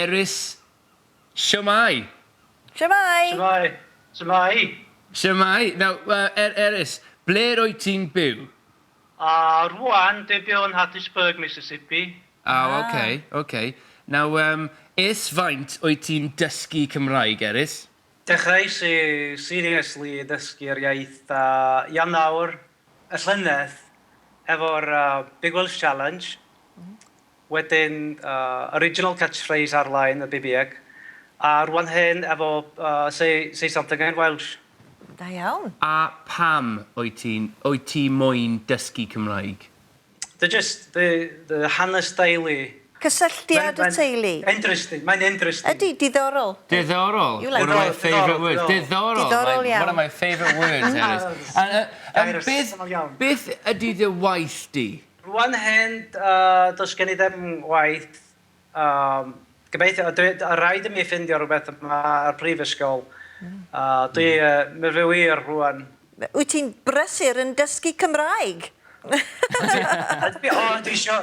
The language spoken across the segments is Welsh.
Erys, shwmae? Shwmae? Shwmae. Shwmae. Shwmae. Now, uh, er, Erys, ble rwyt ti'n byw? A rwan, dwi'n byw yn Hattiesburg, Mississippi. Oh, ah. okay, okay. Now, um, ers faint wyt ti'n dysgu Cymraeg, Erys? Dechreuais i seriously ddysgu'r iaith uh, Ionawr y llynedd efo'r uh, Big Welsh Challenge. Wedyn uh, original catchphrase ar-lein y BBEG. A rwan hyn efo uh, say, say Something in Welsh. Da iawn. A pam wyt ti'n, wyt ti moyn dysgu Cymraeg? The just, the, the hanes deulu. Cysylltiad y teulu. Interesting, mae'n interesting. Ydy, diddorol. Diddorol. You like One of my that. favourite words. Diddorol. Diddorol My- iawn. One of my favourite words, Erys. And, Gair um, beth, syml iawn. beth ydy dy waith di? Rwan hyn, uh, does gen i ddim waith. Um, gobeithio, dwi, a rhaid i mi ffindio rhywbeth yma ar prifysgol. Uh, dwi uh, myfyrwyr rwan. Wyt ti'n brysur yn dysgu Cymraeg? A dwi, o, dwi isio,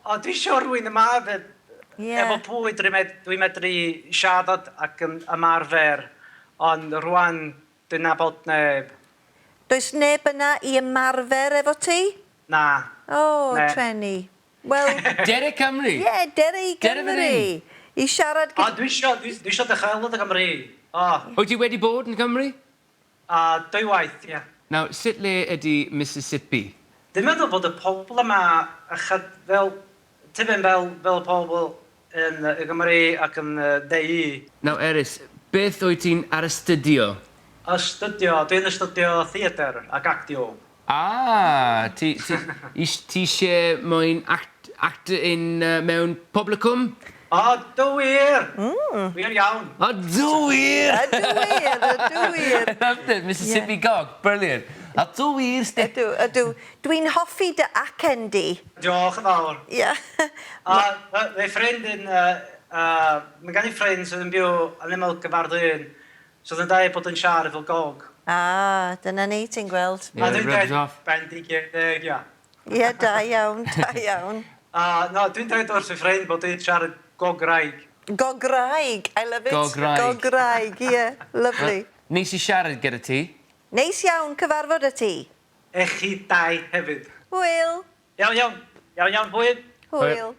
o, dwi isio rhywun yma hefyd. Ie. Efo pwy dwi'n med, dwi medru siarad ac yn ymarfer, ond rwan dwi'n nabod neb. Does neb yna i ymarfer efo ti? Na. O, Ne. treni. Wel, Dere Cymru! ie, yeah, dere i Dere fan Gymru. hyn. I siarad O, gyda... dwi isio, dwi, dwi isio dychwelyd y Gymru. O, Wyt ti wedi bod yn Cymru? a dwywaith, ie. Nawr, sut le ydy Mississippi? Dwi'n meddwl bod y pobl yma ychyd fel, tipyn fel, fel y pobl yn y Gymru ac yn y DU. Nawr, Erys, beth wyt ti'n astudio? Astudio, dwi'n astudio theatr ac actio. Ah, ti, ti, is- ti eisiau moyn act, act in, uh, mewn publicum? O, do wir! Wir iawn. O, do wir! Ydw wir, ydw wir. Loved it, Mississippi yeah. Gog, brilliant. A do wir, sti. Ydw, ydw. Dwi'n hoffi dy acen di. Diolch yn fawr. Ie. Yeah. A fy ffrind yn... Uh, uh, mae gen i ffrind sydd yn byw yn ymyl Gyfardun, sydd yn dweud bod yn siarad fel gog. Ah, dyna ni, ti'n gweld. Yeah, A dwi'n rubs dweud off. bendigedig, ia. Ie, yeah, da iawn, da iawn. A no, dwi'n dweud wrth fy ffrind bod dwi'n siarad gograig. Gograig, I love it. Gograig. Gograig, ie, yeah, lovely. Neis i siarad gyda ti. Neis iawn cyfarfod â ti. Ech chi dau hefyd. Hwyl. Iawn, iawn. Iawn, iawn, hwyl. Hwyl.